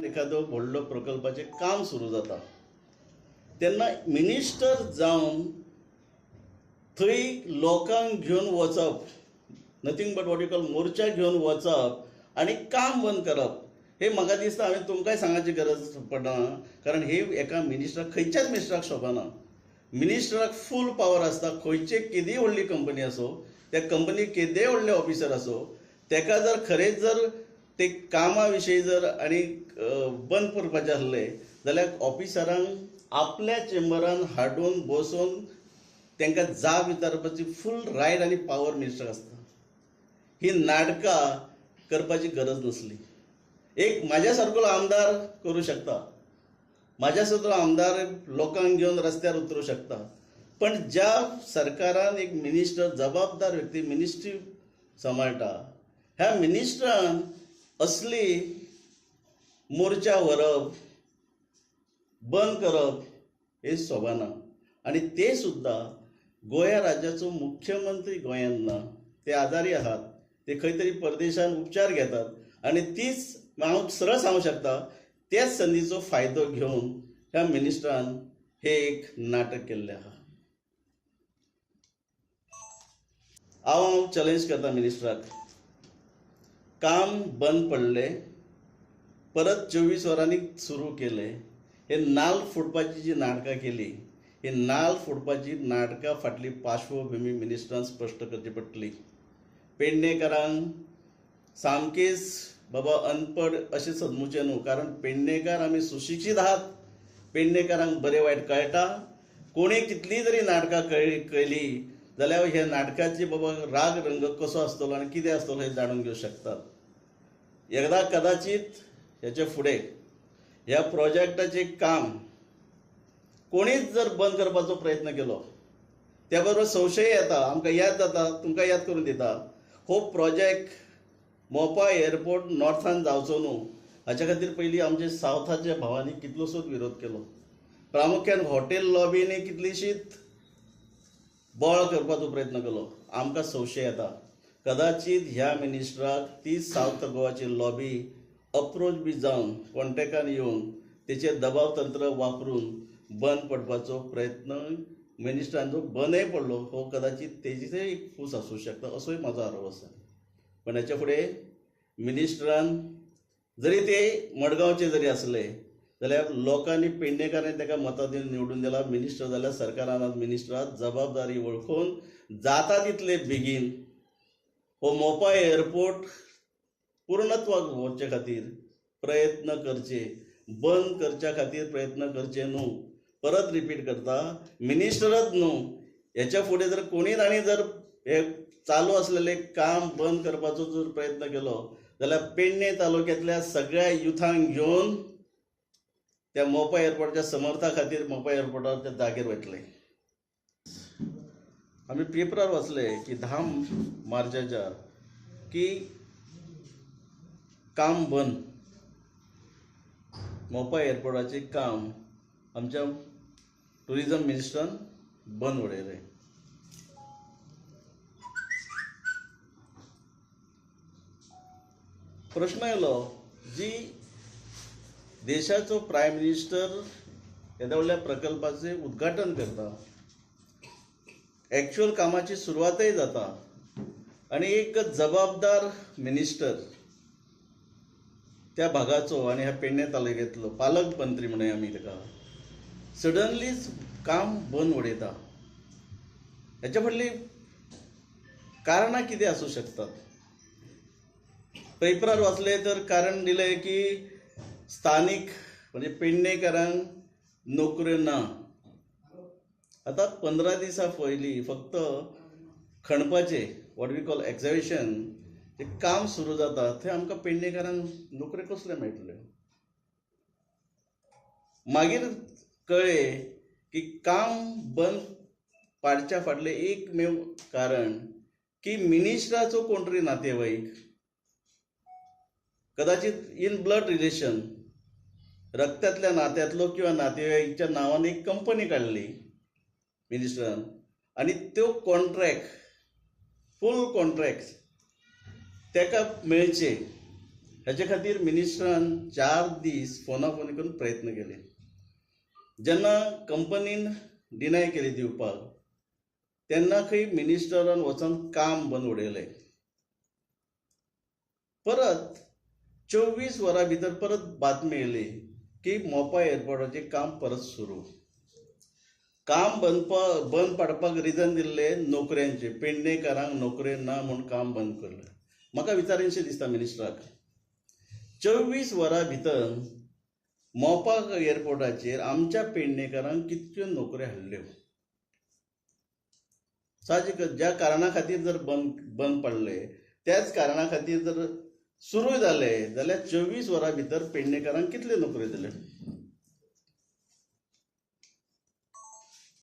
एखादो व्हडलो प्रकल्पाचें काम सुरू जाता तेन्ना मिनिस्टर जावन थंय लोकांक घेवन वचप, nothing but what you call मोर्चा घेवन वचप आनी काम बंद करप, हे म्हाका दिसता हांवें तुमकांय सांगपाची गरज पडना, कारण हे एका मिनिस्टराक, खंयच्याच मिनिस्टराक शोभना. मिनिस्टराक फूल पावर आसता, खंयचे केदीय व्हडली कंपनी आसूं, त्या कंपनी केदेय व्हडले ऑफिसर आसूं, तेका जर खरेंच जर ते कामा विशयी जर आनी बंद करपाचें आसलें जाल्यार ऑफिसरांक आपल्या चेंबरान हाडून बसोवन तांकां जाप विचारपाची फूल रायट आनी पावर मिनिस्टराक आसता. ही नाटकां करपाची गरज नासली. एक म्हाज्या सारको आमदार करूं शकता, म्हाज्या सारको आमदार लोकांक घेवन रस्त्यार उतरूं शकता, पण ज्या सरकारान एक मिनिस्टर, जबाबदार व्यक्ती मिनिस्ट्री सांबाळटा, ह्या मिनिस्टरान असली मोर्चा व्हरप, बंद करप हे शोभना. आनी ते सुद्दां गोंया राज्याचो मुख्यमंत्री गोंयांत ना, ते आजारी आहात, ते खंय तरी परदेशान उपचार घेतात आनी तीच हांव सरळ सांगूंक शकता, त्याच संदीचो फायदो घेवन ह्या मिनिस्टरान हे एक नाटक केल्लें आहा. हांव चॅलेंज करता मिनिस्टराक, काम बंद पडलें, परत 24 वरांनी सुरू केलें, हे नाल फोडपाची जी नाटकां केली, ही नाल फोडपाची नाटकां फाटली पार्श्वभूमी मिनिस्टरान स्पश्ट करची पडटली. पेडणेकारांक सामकेच बाबा अनपड अशें समजूचें न्हू, कारण पेडणेकार आमी सुशिक्षीत आहात, पेडणेकारांक बरें वायट कळटा. कोणी कितलीं जरी नाटकां केली जाल्यार ह्या नाटकाची बाबा राग रंग कसो आसतलो आनी कितें आसतलो हें जाणून घेवंक शकतात. एकदां कदाचीत हेचे फुडें ह्या प्रोजेक्टाचें काम कोणीच जर बंद करपाचो प्रयत्न केलो, त्या बरोबर संशय येता, आमकां याद जाता, तुमकां याद करून दिता, हो प्रोजेक्ट मोपा एअरपोर्ट नॉर्थान जावचो न्हू हाच्या खातीर पयलीं आमचे सावथाच्या भावांनी कितलोसोच विरोध केलो. प्रामुख्यान हॉटेल लॉबींनी कितलीशीच बळ करपाचो प्रयत्न केलो. आमकां संशय येता कदाचीत ह्या मिनिस्टराक ती सावथ गोवाची लॉबी अप्रोच बी जावन कॉन्टेक्टान येवन तेचेर दबाव तंत्र वापरून बंद पडपाचो प्रयत्न मिनिस्टरान जो बंदय पडलो हो कदाचीत तेजीय एक फूस आसूं शकता, असोय म्हाजो आरोप आसा. पण हेच्या फुडें मिनिस्टरान जरी ते मडगांवचे जरी आसले जाल्यार लोकांनी, पेडणेकारांनी ताका मतां दिवन निवडून दिला मिनिस्टर जाल्यार सरकारान आज मिनिस्टराक जबाबदारी वळखून जाता तितले बेगीन हो मोपा एअरपोर्ट पूर्णत्वाक वचचे खातीर प्रयत्न करचे, बंद करच्या खातीर प्रयत्न करचे न्हू. परत रिपीट करता, मिनिस्टरच न्हू, हेच्या फुडें जर कोणीच आनी जर हे चालू आसलेलें काम बंद करपाचो जर प्रयत्न केलो जाल्यार पेडणे तालुक्यांतल्या सगळ्या युथांक घेवन त्या मोपा एअरपोर्टाच्या समर्था खातीर मोपा एअरपोर्टाच्या जागेर वतले. आमी पेपरार वाचले की 10 मार्चाच्या की काम बंद, मोपा एअरपोर्टाचें काम आमच्या टुरिजम मिनिस्टरान बंद उडयलें. प्रश्न येयलो जी देशाचो प्रायम मिनिस्टर येद्या व्हडल्या प्रकल्पाचें उद्घाटन करता, एक्चुअल कामाची सुरवातय जाता आनी एक जबाबदार मिनिस्टर त्या भागाचो आनी ह्या पेडणे तालुक्यांतलो पालकमंत्री म्हणूया आमी ताका, सडनलीच काम बंद उडयता. हेच्या फाटलीं कारणां कितें आसूं शकतात? पेपरार वाचलें तर कारण दिलें की स्थानीक म्हणजे पेडणेकारांक नोकऱ्यो ना. आतां 15 दिसां पयलीं फक्त खणपाचें what we call एक्झावेशन जें काम सुरू जाता थंय आमकां पेडणेकारांक नोकऱ्यो कसल्यो मेळटल्यो? मागीर कळ्ळें की काम बंद पाडच्या फाटलें एकमेव कारण की मिनिस्टराचो कोण तरी नातेवाईक, कदाचित इन ब्लड रिलेशन, रक्तांतल्या नात्यांतलो किंवा नातेवाईकच्या नांवान एक कंपनी काडली मिनिस्टरान आनी त्यो कॉन्ट्रॅक्ट, फूल कॉन्ट्रॅक्ट ताका मेळचे हाचे खातीर मिनिस्टरान 4 दीस फोनाफोनी करून प्रयत्न केले. जेन्ना कंपनीन डिनाय केली दिवपाक तेन्ना खंय मिनिस्टरान वचोन काम बंद उडयलें. परत 24 वरां भितर परत बातमी येयली की मोपा एअरपोर्टाचें काम परत सुरू. काम बंद पाडपाक रिजन दिल्लें नोकऱ्यांचें, पेडणेकारांक नोकऱ्यो ना म्हूण काम बंद केलें. म्हाका विचारीनशें दिसता मिनिस्टराक, 24 वरां भितर मोपा एअरपोर्टाचेर आमच्या पेडणेकारांक कितक्यो नोकऱ्यो हाडल्यो? साहजीक ज्या कारणा खातीर जर बंद पडले त्याच कारणा खातीर जर सुरू जाले जाल्यार 24 वरां भितर पेडणेकारांक कितल्यो नोकऱ्यो दिल्यो?